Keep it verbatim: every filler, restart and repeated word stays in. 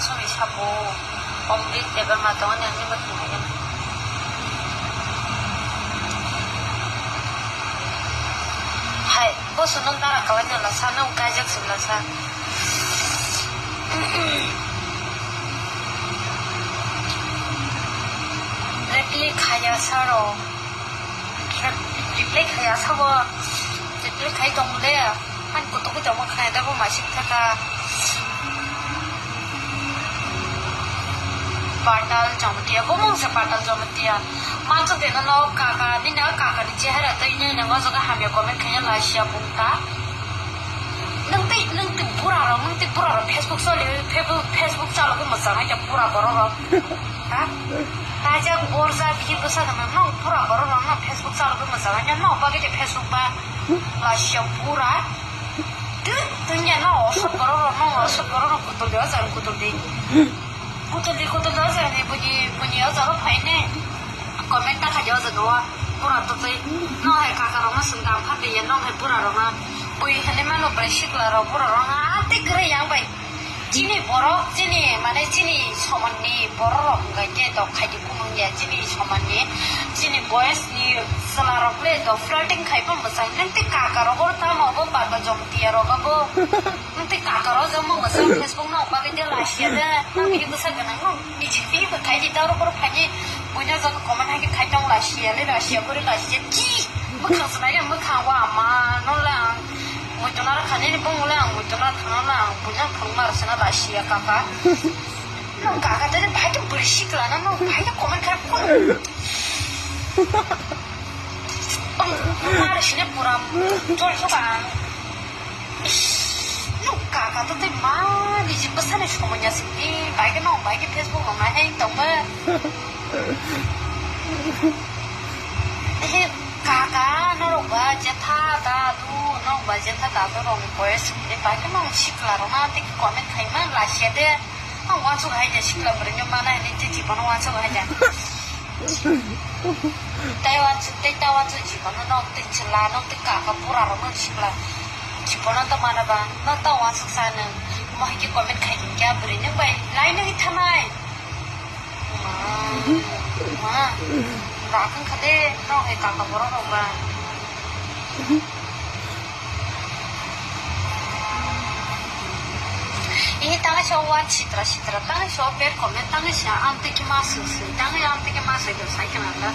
Sumi sapo complete table ma tongo ni ani bo thwngmani. Hai, bo sunung dara kawai no lasa, nung kaijak sum lasa. Reply khaya saro. Reply khaya sabo. Reply khai tong le. Ani kutuk kutuk mo khaya da bo masik thaka. Patal Jamatia, bo mungsa Patal Jamatia. Manso de no kaka, ni na kaka ni chehara tei ni na ngo jaga hamya comment khaya la sia bungta. Nung tei, nung tei bura rok, nung tei bura rok Facebook soli, Facebook, Facebook chalo ke masa hai pura borok rok. Ha? Tajak borja bihi bwsa gana no pura borok rok no Facebook chalo ke masa hai no bagwi de Facebook ba la sia pura. Tun, tun ya no osok borok rok no, osok borok rok kutul de, ojar kutul de. Kutul de, kutul de, ojar ni buni, buni ojar phai ne. Comment ta khaja ojar no, pura to tei. No hai kaka rok no sung dam phan de ya, no hai pura rok no. Bui hene mano bai sikla rok, pura rok no, a te kre yang bai. Chini borok, chini, mane, chini somanni borok rok hwnkha khe dok khaidi kunu wngya, chini somanni, chini boyes ni chwla rok le dok flirting khai pha mwchang, nang tei kaka rok bo tamo bo baba jom tiya rok bo, nang tei kaka rok jom mwchang Facebook no bagwi de lasia de, nang bini bwsa gwnang no, niji bini bo khai di, ta rok bo phai di, buino jok comment hai khe khai tong lasia le, lasia bori lasia chi, bwkhang swnai le, bwkhang wa ma no lang. Muituna rok khani ni bung le ang muituna thangna na ang puja phung mar sena da sia kaka. No kaka tadi bhai ke beri sikla na no bhai ke comment kar kun. Mar sini pura jol suka. No kaka to tei ma di jin basa ni somanya sini bhai ke no bhai ke Facebook no na heng tong ba. He kaka norok ba jetha dadu norok ba jetha dadu rok ni boyes ni bai khe nong sikla rok na tei comment khai ma lasia de. Ang wansuk hai ja sikla bwrwi no mana hinwi tei jibono wansuk hai ja. Tei wansuk tei ta wansuk jibono nok tei chwla nok tei kaka bura rok no sikla jibono to mana ba no ta wansuk sa nung mo hai khe comment khai khe kya bwrwi nung bai lai nung thanai. Ma, ma, rakang khade, no hai kaka borok rok ba. Ini tangai so wan sitra sitra, tangai so ber komen, tangai sa am teki masuk sui, tangai am teki masuk do sai kana la.